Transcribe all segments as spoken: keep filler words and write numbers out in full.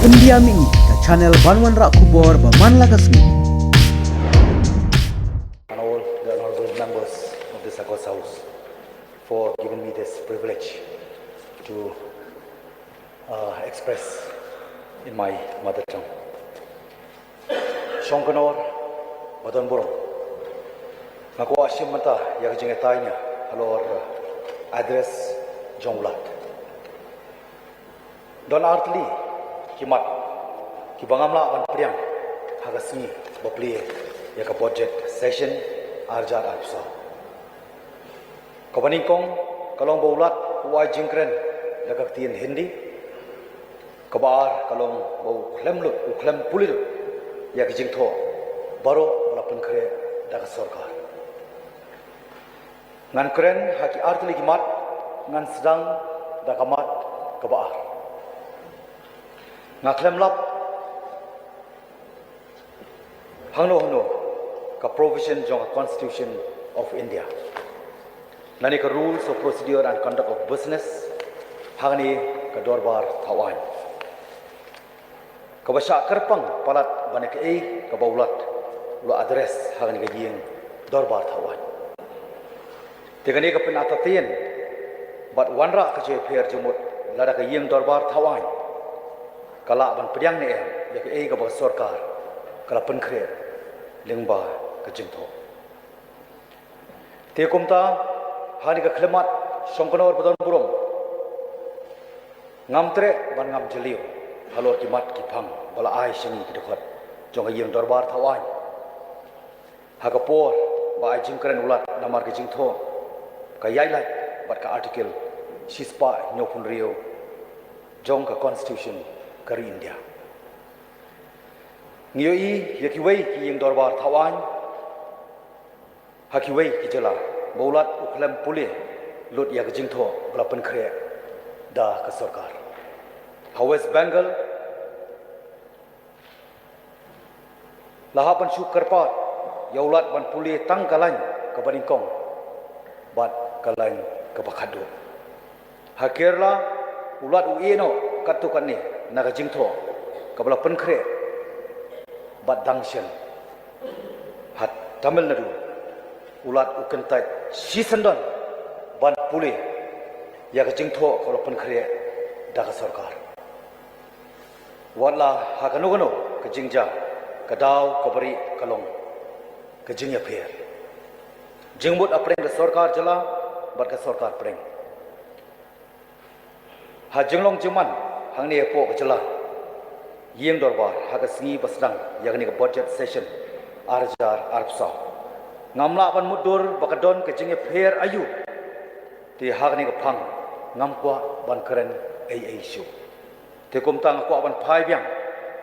India Mihngi, ka channel ban wanrah khubor ba man la ka sngi. And all the honorable members of this august house for giving me this privilege to uh, express in my mother tongue. Shongknor ba don burom, nga kwah shim mynta ïa ka jingïatai nia halor address jong u Lat. Don artylli ki mat kiba ngam lah ban pdiang ha ka sngi ba plie ïa ka budget session arjar arphew saw. Kaba nyngkong ka long ba u Lat u ai jingkren da ka ktien Hindi. Kaba ar ka long ba u khlem lut, u khlem pule lut ïa ki jingthoh baroh ba la pynkhreh da ka sorkar. Ngan kren ha ki artylli ki mat, ngan sdang da ka mat kaba ar. Nga khlem lap hangno hangno ka provision jong ka Constitution of India lane ka Rules of Procedure and Conduct of Business ha kane ka dorbar thaw aiñ, kaba shah kyrpang palat ba ïa kaei kaba u Lat u la address ha kane ka ïing dorbar thaw aiñ. Te kane ka pynartatien bad wanrah ka jingïapher jingmut lada ka ïing dorbar thaw aiñ ka lah ban pdiang ne em ïa kaei kaba ka sorkar ka la pynkhreh lyngba ka jingthoh. Te kumta, ha kane ka khyllipmat Shongknor ba don burom, ngam treh ban ngam jylliew halor ki mat ki phang ba la ai sha ngi ki dkhot jong ka ïing dorbar thaw aiñ ha ka por ba ai jingkren u Lat namar ka jingthoh ka ïaid lait bad ka Article shispah hynñiewphew hynriew jong ka Constitution ka ri India. Ngi ïohi ïa kiwei ki ïing dorbar thaw aiñ ha kiwei ki jylla ba u Lat u khlem pule lut ïa ka jingthoh ba la pynkhreh da ka sorkar. Ha West Bengal la hap ban shu kyrpad ïa u Lat ban pule tang ka lain kaba nyngkong bad ka lain kaba khatduh. Ha Kerala u Lat u ïeh noh katto katne na ka jingthoh kaba la pynkhreh bad dang shen ha Tamil Nadu u Lat u kyntait shisyndon ban pule ïa ka jingthoh kaba la pynkhreh da ka sorkar. Wat la ha kano kano ka jingjia, ka daw kaba rieh ka long ka jingïapher jingmut hapdeng ka sorkar jylla bad ka sorkar pdeng. Ha jinglong jingman hangne hapoh ka jylla, ïing dorbar ha ka sngi ba sdang ïa kane ka budget session arjar arphew saw, ngam lah ban mutdur ba ka don ka jingïapher aïu. Te ha kane ka phang ngam kwah ban kren ei ei shuh. Te kumta nga kwah ban phai biang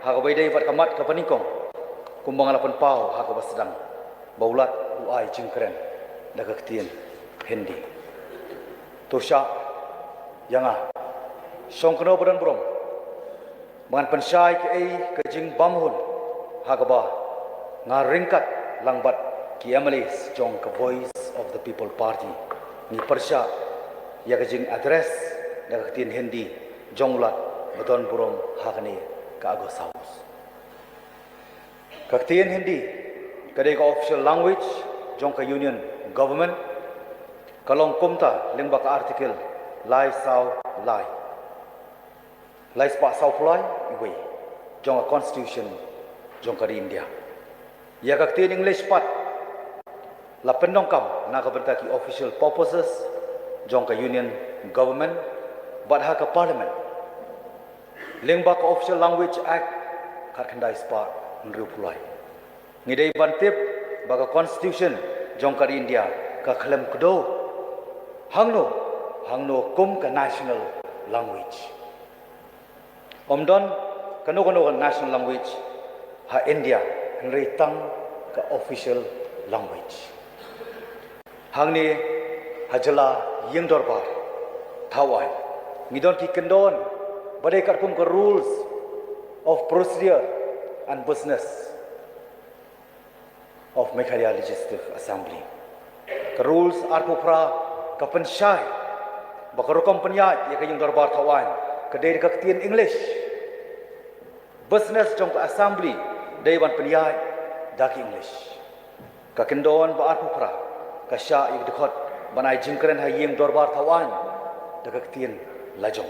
ha kaba ïadei bad ka mat kaba nyngkong kumba nga la pynpaw ha kaba sdang, ba u Lat u ai jingkren da ka ktien Hindi. To shah ïa nga Shongknor ba don burom ba ngan pynshai kaei ka jingbymhun ha kaba nga ryngkat lang bad ki M L As jong ka Voice of the People Party ngi pyrshah ïa ka jing address da ka ktien Hindi jong u Lat ba don burom ha kane ka August House. Ka ktien Hindi ka dei ka official language jong ka Union Government. Ka long kumta lyngba ka Article lai saw lai, lai spah saw phew lai iwei jong ka Constitution jong ka ri India. Ïa ka ktien English pat la pyndonkam na ka bynta ki official purposes jong ka Union Government bad ha ka Parliament lyngba ka Official Language Act khatkhyndai spah hynriew phew lai. Ngi dei ban tip ba ka Constitution jong ka ri India ka khlem kdew hangno hangno kum ka national language. Ym don kano kano ka national language ha India hynrei tang ka official language. Hangne ha jylla ïing dorbar thaw aiñ ngi don ki kyndon ba dei katkum ka Rules of Procedure and Business of Meghalaya Legislative Assembly. Ka Rules arphew phra ka pynshai ba ka rukom pynïaid ïa ka ïing dorbar thaw aiñ ka dei da ka ktien English. Business jong ka Assembly dei ban pynïaid da ki English. Ka kyndon ba arphew phra ka shah ïa ka dkhot ban ai jingkren ha ïing dorbar thaw aiñ da ka ktien la jong.